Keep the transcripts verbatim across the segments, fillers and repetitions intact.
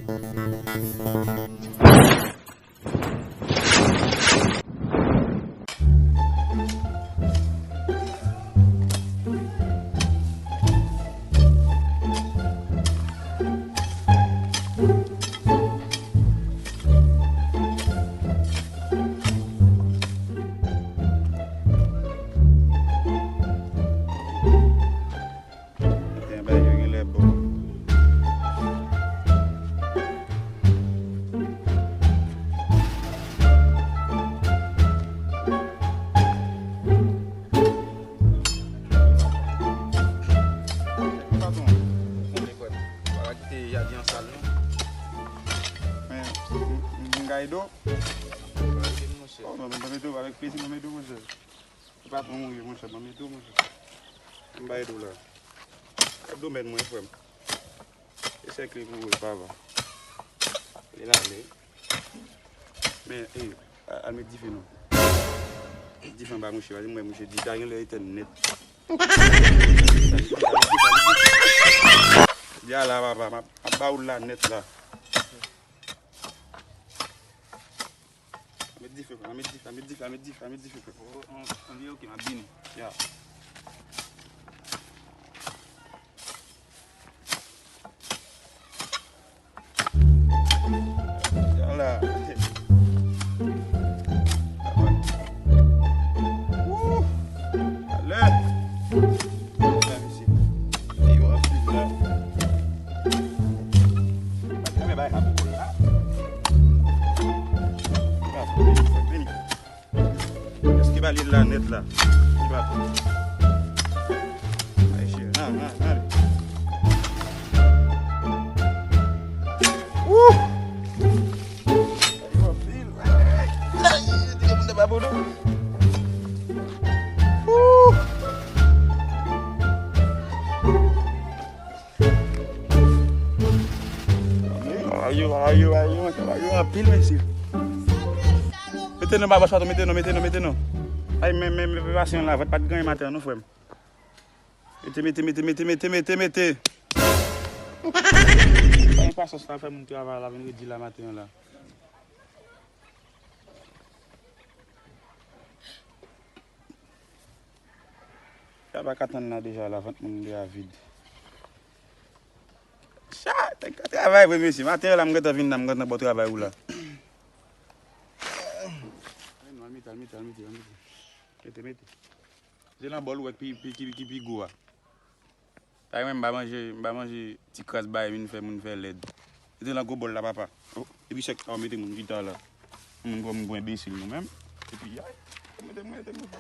Gen bagay yo genlè bon. Patwon, pa kite Yadi an sal non. Men, m, m, m ka ede w? Oh, non, non, pa mete w, avèk plezi, mwen mete w, monchè. Se patwon mwen ye, monchè, ban m ede w, monchè. M bay do la. Gad domèn mwen, frè m. E sèk li pou ou, papa. Li la, li. Men, e, a-, al met dife non. Dife anba mouche, paske m wè mouche di, ta gen lè etèn nèt. Di a la, papa, m ap, m ap ba ou la nèt la. Met dife, frè, met dife, met dife, met dife, met dife, frè. Oh, oh, oh, ok, m ap vini. Ya. Ya la. Wouh! Alè! Sa, mesye. Yo ap swiv la. Mwen bay sa pou kòl la. Sa, vini, vini. Èske ba li la nèt la? Li pa. Ay, cheri, nan, nan, nan. Wouh! Yo anpil. Ay, ay, ay, moun nan pa bon non. Wouh! Ayo, ayo, ayo, ayo, anpil, mesye. Mete non, baba, chato, mete non, mete non, mete non. Ay, men, men, men, men, pasyan la, vant pa t ganyen maten an, non, frè m. Mete, mete, mete, mete, mete, mete, mete. Pa gen pasyans la, fè moun travay la, vin redi la maten an la. Ya pa ka tann la deja, la, vant moun deja vid. Cha, nèg ka travay vre, mesye. Maten an la, m gentan vin la, m gentan ba w travay ou la. Al mete, al mete, al mete, al mete. Mete, mete. Se nan bòl ou wè ki pi, pi, ki, ki pi gwo a. Sa mwen, m pa manje, m pa manje ti kras bagay vin fè moun fè lèd. Mete nan gwo bòl la, papa. Oh, epi sèk, oh, mete moun chita la. Moun pran moun pou enbesil nou menm. Epi, ay, mete, mete moun.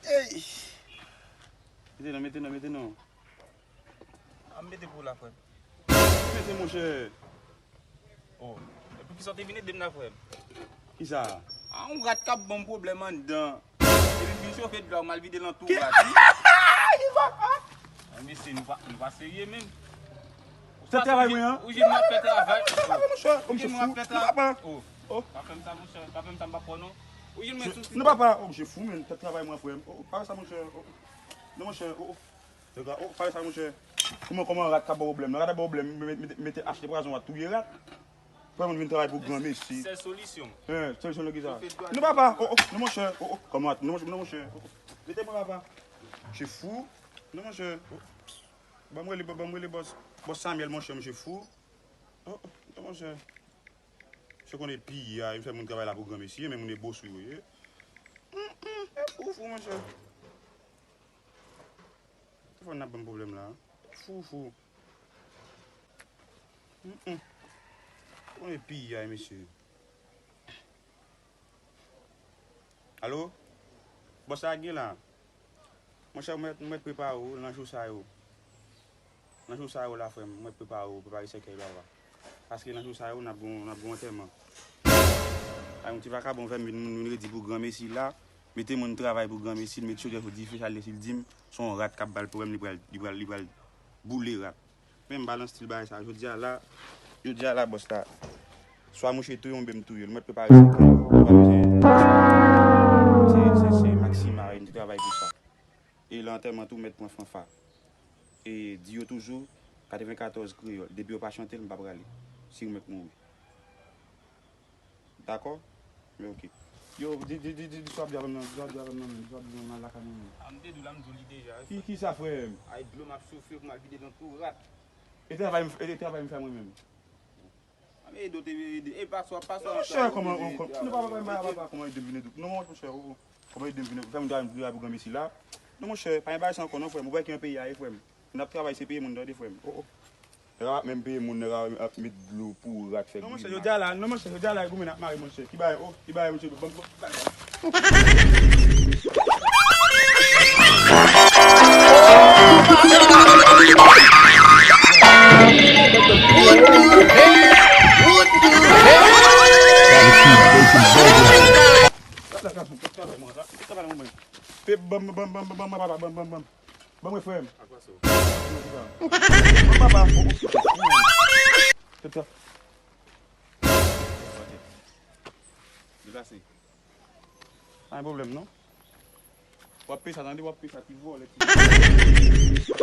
Ey! Mete non, mete non, mete non. A m mete pou w la, frè m. Mete, monchè. Oh. Epi kisa w te vin ede m la, frè m? Kisa? A, yon rat k ap ban m pwoblèm anndan. Epi m vin chofe dlo a, m al vide l nan twou rat wi. Kisa? An, mesye, nou pa, nou pa serye menm. Ou sa travay mwen an? Ou jwenn mwen ap fè travay. Ou jwenn mwen ap fè travay. Oh. Pa fè m sa, monchè. Pa fè m sa, m pa kwè non. Ou jwenn mwen sou. Non, papa, oh, monchè fou, men, tèt travay mwen, frè m. Oh, pa fè sa, monchè. Oh, oh. Non, monchè, oh, oh. Nèg la, oh, pa fè sa, monchè. Kòman, kòman rat ka ba w pwoblèm? Rat ap ba w pwoblèm, mete, mete, mete achte pwazon, w ap touye rat. Frè m vin travay pou granmesi. Sèl solisyon. Hein, solisyon nan kisa? Non, papa, oh, oh, non, monchè, oh, oh, kòman, non, monchè, non, monchè, oh, oh. Mete mwen, papa. Monchè fou. Non, monchè, oh. Ban m rele, ban m rele bòs, bòs Samuel, monchè, monchè fou. Oh, oh, non, monchè. Se konnen piya, yo fè moun travay la pou granmesi, men moun e boswi yo ye. Hum, hum, e fou, fou, monchè. Telefòn nan ap ban m pwoblèm la. Fou, fou. Hum, hum. Konnen piya, mesye. Alo? Bòs la gen la? Monchè, ou mèt, ou mèt prepare w nan jou sa yo. Nan jou sa yo la, frè m, ou mèt prepare w, prepare sèkèy papa. Paske nan jou sa yo, n ap gon, n ap gon antèman. Ay, yon ti vakabon fè m vin, vin redi pou granmesi la. Mete moun travay pou granmesi, l met chofè sou dife, sa l di, l di m, se yon rat k ap ba l pwoblèm, li pral, li pral, li pral boule rat. Men m pa nan stil bagay sa. Jodi a la, jodi a la, bòs la. Swa mouche touye oubyen m touye l. Ou mèt prepare sèkèy yo. Ou pa bezwen. Se, se, se Maxima, yo te travay pou sa. E lè antèman tou, mèt pran fanfa. E di yo toujou, katrevenkatòz kreyòl, depi yo pa chante l, m pa prale. Si w mèt mouri. Dakò? Men oke. Yo, di, di, di, di, di sa w ap di avè m nan, di sa w ap di avè m nan, di sa w ap di nan lakay mwen. A, m te di w la, m di w li deja. Ki, ki sa, frè m? Ay, dlo m ap soufri pou m al vide nan tou rat. E travay m, e travay m fè mwen menm. A, men ede w te vin ede. E pa swa, pa swa. Non, monchè, kòman, kòman, non, pa, pa, pa, pa, pa, kòman ede m vin ede w? Non, monchè, o, o. Kòman ede m vin ede w? Fè m ta vin pou granmesi la. Non, monchè, pa gen bagay sa ankò, non, frè m. Ou wè ki yon peyi a ye, frè m. Moun ap travay, se peye moun, tande, frè m. O, o. Nèg ap menm peye moun, nèg ap met dlo pou rat fè grimas. Non, monchè, jodi a la, non, monchè, jodi a la, goumen ap mare, monchè. Ki bagay, o, ki bagay, monchè, ban m, ban m, Pe, ban m, ban m, ban m, ban m, ban m, ban m, ban m. Ban mwen, frè m. Ban papa. Tèt sa. Deplase. Pa gen pwoblèm, non. W ap peye sa, tande, w ap peye sa, ti vòlè, ti vòlè.